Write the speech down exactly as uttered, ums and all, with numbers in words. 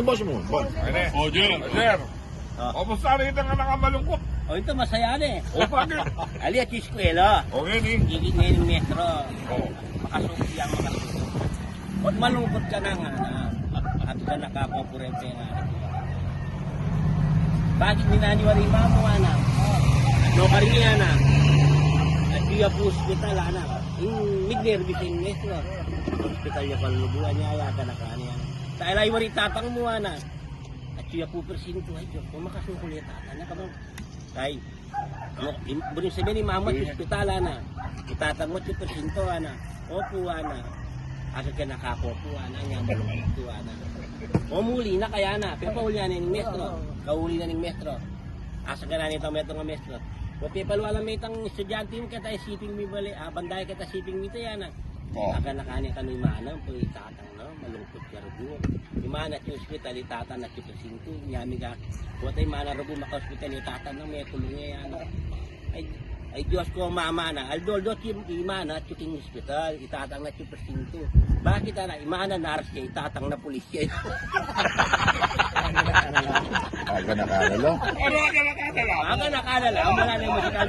Boss mu, boss. O, Jer. Jer. O, kumusta na itang anak a malungkut? O, ita masaya ne. O, bakit? Ali at eskwela. O, ngeni. Gigit na ing maestro. O. Makasuk siya, makasuk. Ba't malungkut ka na, ngana? At ka nakakopurente, ngana. Bakit minani wari mamu, ngana? No, kari niya na. At iya pu ospital, ngana. Ing mignerbi sa ing maestro. Ospital ya palubuan ya, ya ka na kaniya. Sa ila i wari tatang mu, ngana. At iya pu persinto, ay, Diyos ko, makasukul ya tatang na, kamang. Ay, ano, im-, buri sabyan i mamu at ospital, ngana. I tatang mu at iya persinto, ngana. Opu, ngana. Asa ka nakakopu, ngana, nya malungkut, ngana. O, muli na kaya, ngana. Pepauli na ning maestro. Kauli na ning maestro. Asa ka na nita maestro, maestro. O, pepalwala me itang estudyante mu, keta siping mi bale, a, bandaya keta siping mi te, ngana. O. Aga na kani kanu i mana, pu i tatang na, malungkut ya rugu. I mana at ospital, i tatang na at persinto, nya mi ka. Buat i mana rugu makaospital, i tatang na, mekulung ya, ngana. Ay, ay Diyos ko, mama na. Aldo-aldo at i mana at king ospital, i tatang na at persinto. Bakit, ngana? I mana nurse ya, i tatang na pulis ya. Aga na kalala. Ano, aga na kalala? Aga na kalala. Wala na yung masyado.